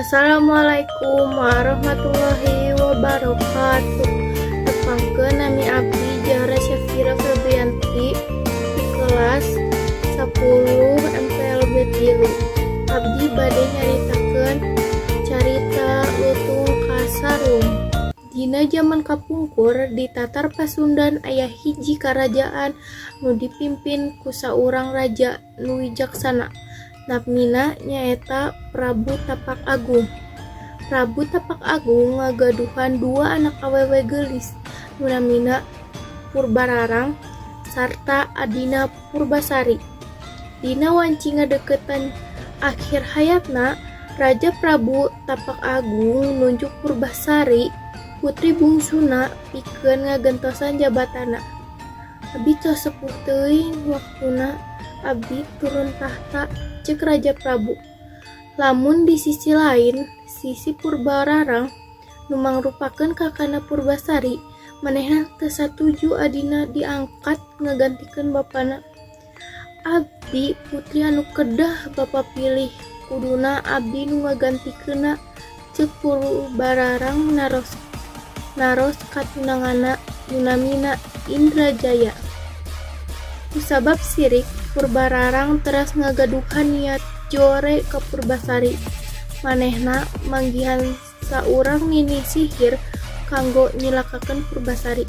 Assalamualaikum warahmatullahi wabarakatuh. Tepangkeun, nami abdi Jahra Syafira Febrianti di kelas 10 MPLB 3. Abdi bade nyaritakeun carita Lutung Kasarung. Dina jaman kapungkur, di Tatar Pasundan aya hiji karajaan nu dipimpin ku saurang raja nu wijaksana. Namina nyaeta Prabu Tapak Agung. Prabu Tapak Agung ngagaduhan dua anak awewe geulis nu namina Purbararang sarta adina Purbasari. Dina wanci ngadeukeutan akhir hayatna, Raja Prabu Tapak Agung nunjuk Purbasari, putri bungsuna, pikeun ngagentosan jabatanna. "Abi tos sepuh teuing, waktuna abdi turun tahta," ceuk Raja Prabu. Lamun di sisi lain, sisi Purbararang nu mangrupakeun kakana Purbasari, manehna teu satuju adina diangkat ngagantikeun bapana. "Abdi putri anu kedah bapa pilih, kuduna abdi nu ngagantikeunna," ceuk Purbararang naros ka tunanganna nu namina Indrajaya. Kusabab sirik, Purbararang teras ngagaduhan niat jore ka Purbasari. Manehna manggihan saurang nini sihir kanggo nyilakakeun Purbasari.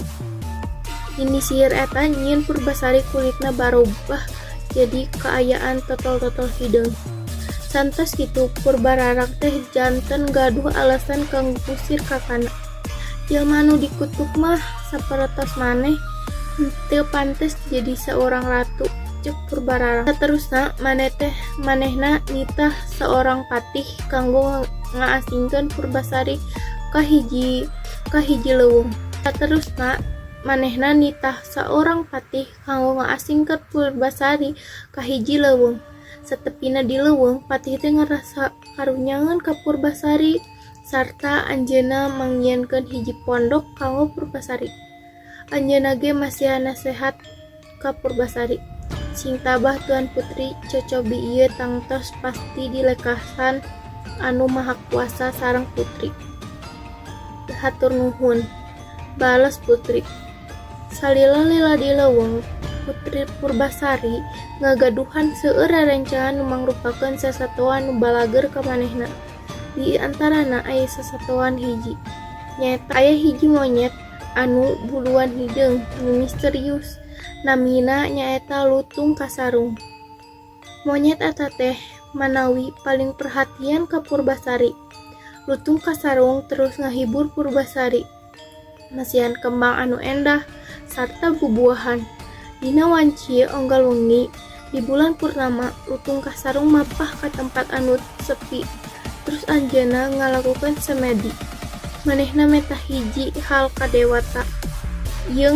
Nini sihir eta nyieun Purbasari kulitna barobah jadi kaayaan totol-totol hideung. Saentos kitu, Purbararang teh janten gaduh alasan kanggo ngusir kakana. "Jalma anu dikutuk mah sapertos maneh henteu pantes jadi saurang ratu," ceuk Purbararang. Saterusna manehna nitah saurang patih kanggo ngaasingkeun Purbasari ka hiji leuweung. Saterusna manehna nitah saurang patih kanggo ngaasingkeun Purbasari ka hiji leuweung. Satepina di leuweung, patih teh ngarasa karunyangan ka Purbasari sarta anjeunna mangnyieunkeun hiji pondok kanggo Purbasari. Anjeunna ge masihan nasehat ka Purbasari. "Sing tabah, Tuan Putri, cocobi ieu tangtos pasti dilekasan Anu Maha Kuasa sareng Putri." "Hatur nuhun," bales Putri. Salila lila di leuweung, Putri Purbasari ngagaduhan seueur rerencangan nu mangrupakeun sasatoan nu balageur ka manehna. Di antarana aya sasatoan hiji, nyaeta aya hiji monyet anu buluan hideung nu misterius, namina nyaeta Lutung Kasarung. Monyet eta teh manawi paling perhatian ka Purbasari. Lutung Kasarung terus ngahibur Purbasari, masihan kembang anu endah sarta bubuahan. Dina wanci unggal wengi di bulan purnama, Lutung Kasarung mapah ka tempat anu sepi, terus anjeunna ngalakukeun semedi. Manehna menta hiji hal ka dewata. Ieu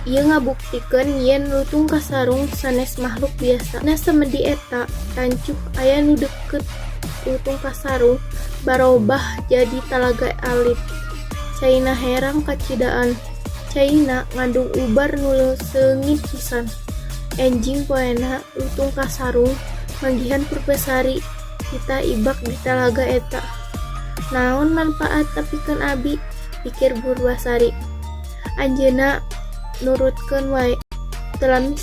ngabuktikeun yen Lutung Kasarung sanes makhluk biasa. Dina semedi eta, tancuh aya nu deukeut Lutung Kasarung barobah jadi talaga alit. Caina herang kacidaan. Caina ngandung ubar nu seungit pisan. Enjing poena, Lutung Kasarung manggihan Purbasari titah ibak di talaga eta. "Naon manpaatna pikeun abi?" pikir Purbasari. Anjeunna nurutkeun wae. Teu lami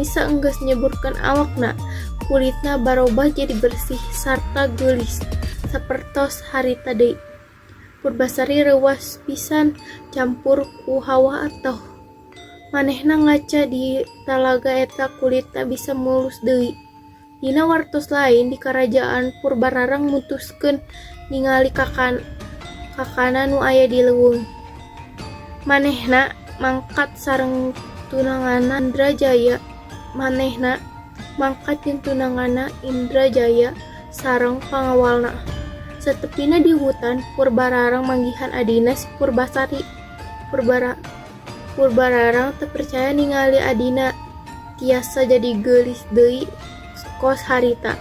saenggeus nyeburkeun awakna, kulitna barobah jadi bersih sarta geulis sapertos harita deui. Purbasari reuwas pisan campur ku hawa atoh. Manehna ngaca di talaga eta, kulitna bisa mulus deui. Dina wartos lain, di karajaan, Purbararang mutuskeun ningali kakana nu aya di leuweung. Manehna mangkat sareng tunanganna Indrajaya. Manehna mangkat jeung tunanganna Indrajaya sareng pangawalna. Satepina di hutan, Purbararang manggihan adina si Purbasari. Purbararang teu percaya ningali adina tiasa jadi geulis deui kos harita.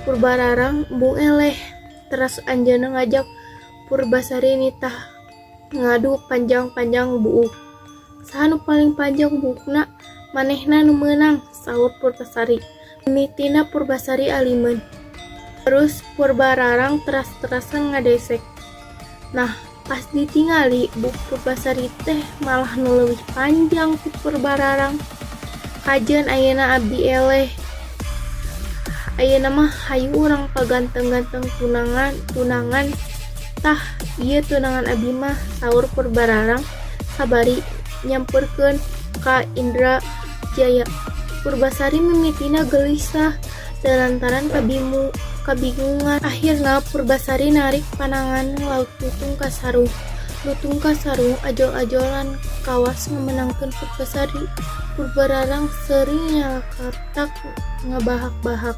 Purbararang embung eleh, teras anjeunna ngajak Purbasari nitah ngadu panjang-panjang buuk. "Saha nu paling panjang buukna, manehna nu meunang," saur Purbasari. Mimitina Purbasari alimeun. Terus Purbararang teras-terasan ngadesek. Nah, pas ditingali buuk Purbasari teh malah nu leuwih panjang ti Purbararang. Kajeun ayeuna abdi eleh. Ayeuna mah hayu urang paganteng-ganteng tunangan tunangan. Tah, ieu tunangan abdi mah, saur Purbararang sabari nyamperkeun ka Indrajaya. Purbasari mimitina gelisah da lantaran kabingungan. Akhirna Purbasari narik panangan Lutung Kasarung. Lutung Kasarung ajol-ajolan kawas ngamenangkeun Purbasari. Purbararang seuri nyalakatak ngabahak-bahak.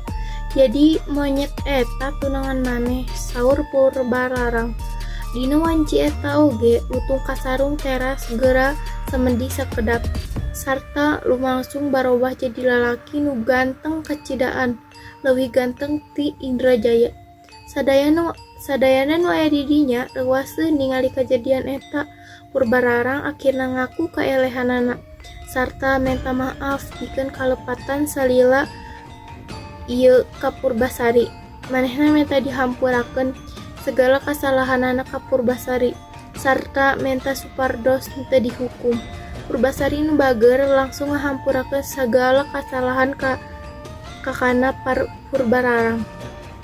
"Jadi monyet eta tunangan maneh," saur Purbararang. Dina wanci eta oge Lutung Kasarung teras geura samendi sakedap sarta lumangsung barobah jadi lalaki nu ganteng kacidaan, leuwih ganteng ti Indrajaya. Sadayana nu aya di dinya reuwaseun ningali kajadian eta. Purbararang akhirna ngaku kaelehanana sarta menta maaf pikeun kalepatan salila ieu ka Purbasari. Manehna menta dihampurakeun sagala kasalahanana ka Purbasari sarta menta supados henteu dihukum. Purbasari nu bager langsung ngahampurakeun sagala kasalahan kakana Purbararang.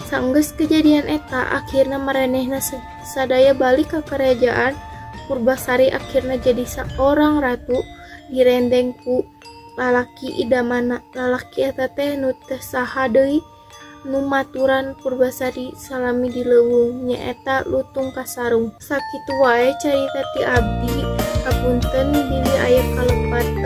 Sanggeus kejadian eta akhirna maranehna sadaya balik ka karajaan. Purbasari akhirna jadi saorang ratu direndeng ku lalaki idamanna. Lalaki eta teh nu teu saha deui nu maturan Purbasari salami di leuweung, nyaeta Lutung Kasarung. Sakitu wae carita ti abdi, hapunten bilih aya kalepatan.